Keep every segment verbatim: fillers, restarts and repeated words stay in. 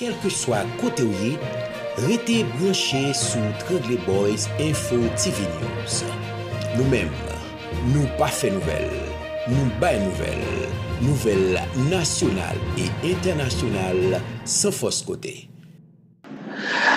Kèlkeswa kote w ye, rete branche sou Trangle Boys Info T V News. Nou menm, nou pa fè nouvèl, nou bay nouvèl, nouvèl nasyonal e entènasyonal san fòs kote.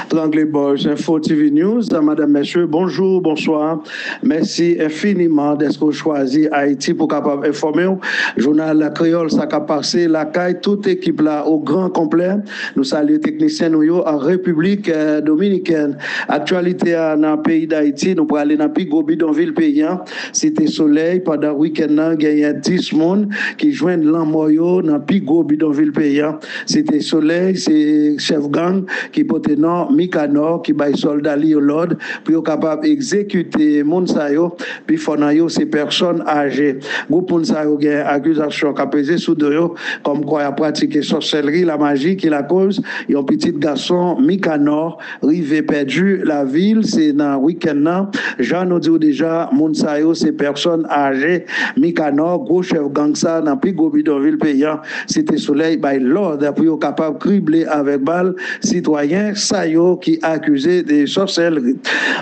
Trangle Boys Info T V News, madame, messieurs, bonjour, bonsoir. Mèsi enfiniman dèske w chwazi Ayiti pou kapab enfòme w. Jounal Kreyòl, sa k ap pase lakay tout ekip la o gran konplè. Nou salye teknisyen nou yo an Repiblik, eh, Dominikèn. Aktyalite a nan peyi Dayiti, nou prale nan pi gwo bidonvil peyi an, Site Solèy, pandan wikenn nan, genyen dis moun ki jwenn lanmò yo nan pi gwo bidonvil peyi an. Site Solèy, se chèf gang ki pote non Mikanò, ki bay sòlda li yo lòd pou yo kapab egzekite moun sa yo. Pifò nan yo se pèsòn aje. Gwoup moun sa yo gen akizasyon k ap peze sou do yo, kòmkwa y ap pratike sòsèlri, lamaji, ki lakoz yon pitit gason Mikanò rive pèdi lavi l. Se nan wikenn nan, jan nou di w deja, moun sa yo se pèsòn aje. Mikanò, gwo chèf gang sa nan pi gwo bidonvil peyi an, Site Solèy, bay lòd pou yo kapab krible avèk bal sitwayen sa yo ki akize de sòsèlri.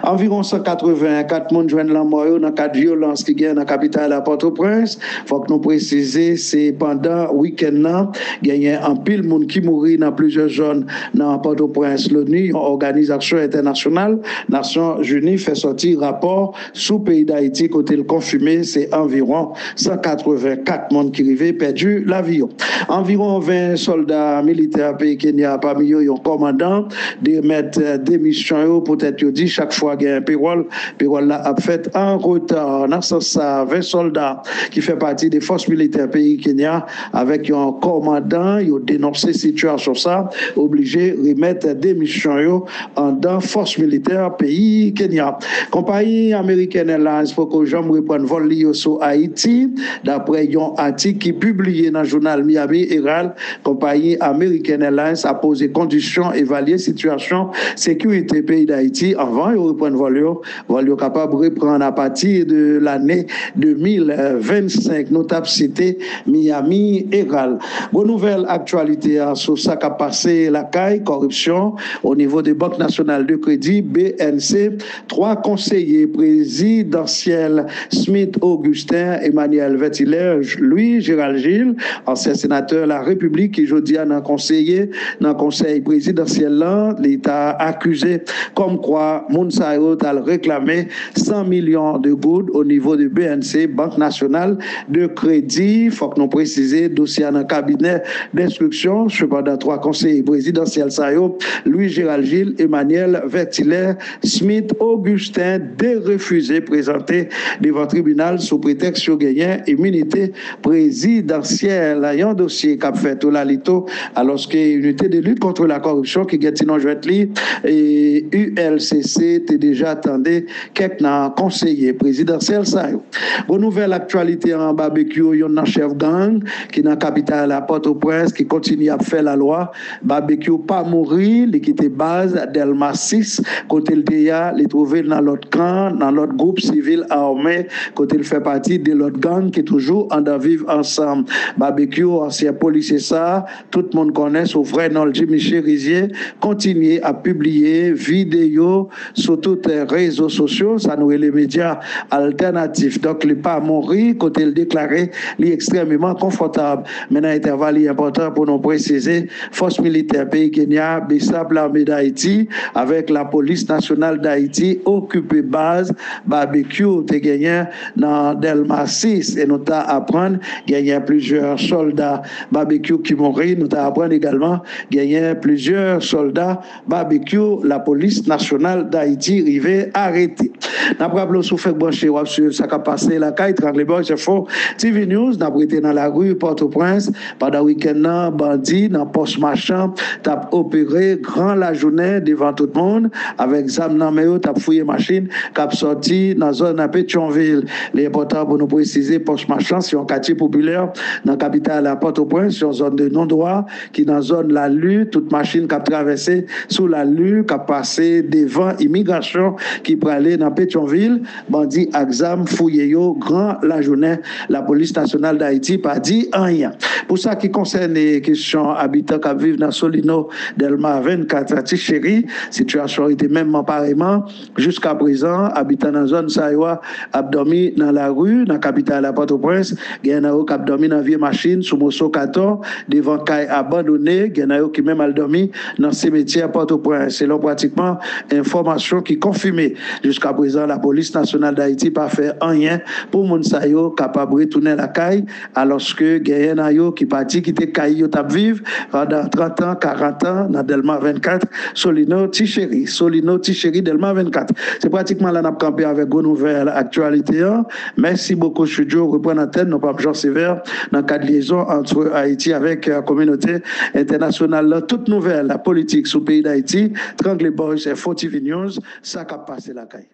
Anviwon san katreven kat moun jwenn lanmò yo nan kad vyolans ki gen nan kapital la, Pòtoprens. Fòk nou presize, se pandan wikenn nan, genyen anpil moun ki mouri nan plizyè zòn nan Pòtoprens. Loni, yon òganizasyon entènasyonal, Nasyon Ini, fè sòti rapò sou peyi Dayiti, kote l konfime se anviwon san katreven kat moun ki rive pèdi lavi yo. Anviwon ven sòlda militè peyi Kenya, pami yo yon kòmandan, demèt demisyon yo poutèt yo di chak fwa gen pewòl, pewòl la ap fèt an reta. Nan sans sa, ven sòlda ki fè pati de fòs militè peyi Kenya avèk yon kòmandan, yo denonse sitiyasyon sa, oblije remèt demisyon yo anndan fòs militè peyi Kenya. Konpayi American Airlines poko janm reprann vòl li yo sou Ayiti, dapre yon atik ki pibliye nan jounal Miami Herald. Konpayi American Airlines ap poze kondisyon, evalye sitiyasyon sekirite peyi Dayiti anvan yo reprann vòl yo. Vòl yo kapab reprann apati de lane de mil vennsenk. Nou t ap site Miami Herald. Gwo nouvèl aktyalite a sou sa k ap pase lakay, kòripsyon o nivo de Bank Nasyonal de Kredi, B N C. Twa konseye prezidansyèl, Smith Augustin, Emmanuel Vertilaire, Louis Gérald Gilles, ansyen senatè La Repiblik ki jodi a nan konseye nan konsèy prezidansyèl lan, li ta akize kòmkwa moun sa yo t al reklame san milyon de goud o nivo de B N C, Bank Nasyonal de Kredi. Fòk nou presize, dosye a nan kabinè denstriksyon. Sepandan, twa konseye prezidansyèl sa yo, Louis Gérald Gilles, Emmanuel Vertilaire, Smith Augustin, derefize prezante devan tribinal sou pretèks yo genyen iminite prezidansyèl. Yon dosye k ap fèt o lalito, alòske Unité de lutte contre la corruption, ki gen ti non jwèt li, e U L C C, te deja tande kèk nan konseye prezidansyèl sa yo. Gwo nouvèl aktyalite an, Babekyou, youn nan chèf gang ki nan kapital la, Pòtoprens, ki kontinye ap fè lalwa. Babekyou pa mouri, li kite baz Dèlma sis, kote l te ye a, li twouve l nan lòt kan, nan lòt gwoup sivil ame, kote l fè pati de lòt gang ki toujou anndan Viv Ansanm. Babekyou, ansyen polisye sa, tout moun konnen sou vrè non l, Jimmy Chérizier, kontinye ap pibliye videyo sou tout rezo sosyo, sa nou rele medya altènatif. Donk, li pa mouri, kote l deklare li ekstrèmeman konfòtab. Men nan entèval, li enpòtan pou nou presize, fòs militè peyi Kenya, BSAP, Lame Dayiti, avèk Lapolis Nasyonal Dayiti, okipe baz Babekyou te genyen nan Dèlma sis. E nou ta aprann genyen plizyè sòlda Babekyou ki mouri. Nou ta aprann egalman genyen plizyè sòlda Babekyou, Lapolis Nasyonal Dayiti rive arete. N ap raple w, si w fèk branche, w ap swiv sa k ap pase lakay Trangle Boys Info T V News. N ap rete nan lari Pòtoprens. Pandan wikenn nan, bandi nan Pòs Machan t ap opere gran lajounen devan tout moun. Avèk zam nan men yo, t ap fouye machin k ap sòti nan zòn Petyonvil. Li enpòtan pou nou presize, Pòs Machan se yon katye popilè nan kapital la, Pòtoprens, yon zòn de non dwa ki nan zòn Lali. Tout machin k ap travèse sou sou lali k ap pase devan imigrasyon ki prale nan Petyonvil. Bandi ak zam fouye yo gran lajounen. Lapolis Nasyonal Dayiti pa di anyen. Pou sa ki konsène kesyon abitan k ap viv nan Solino, Dèlma vennkat, Ti Cheri, sitiyasyon rete menm pareman. Jiska prezan, abitan nan zòn sa yo a ap dòmi nan lari nan kapital la, Pòtoprens. Gen nan yo k ap dòmi nan vye machin, sou moso katon, devan kay abandone. Gen nan yo ki menm al dòmi nan simetyè Pòtoprens. Selon pratikman enfòmasyon ki konfime, jiska prezan, Lapolis Nasyonal Dayiti pa fè anyen pou moun sa yo kapab retounen lakay, alòske genyen nan yo ki pati kite kay yo t ap viv pandan trant an, karant an nan Dèlma vennkat, Solino, Ti Cheri, Solino, Ti Cheri, Dèlma vennkat. Se pratikman la n ap kanpe avèk gwo nouvèl aktyalite an. Mèsi bokou, Studio. Reprann antèn nou, Pam Jean Sévère, nan kad lyezon ant Ayiti avèk, euh, kominote entènasyonal la. Tout nouvèl politik sou peyi Dayiti, Trangle Boys, Info T V News, sa k ap pase lakay.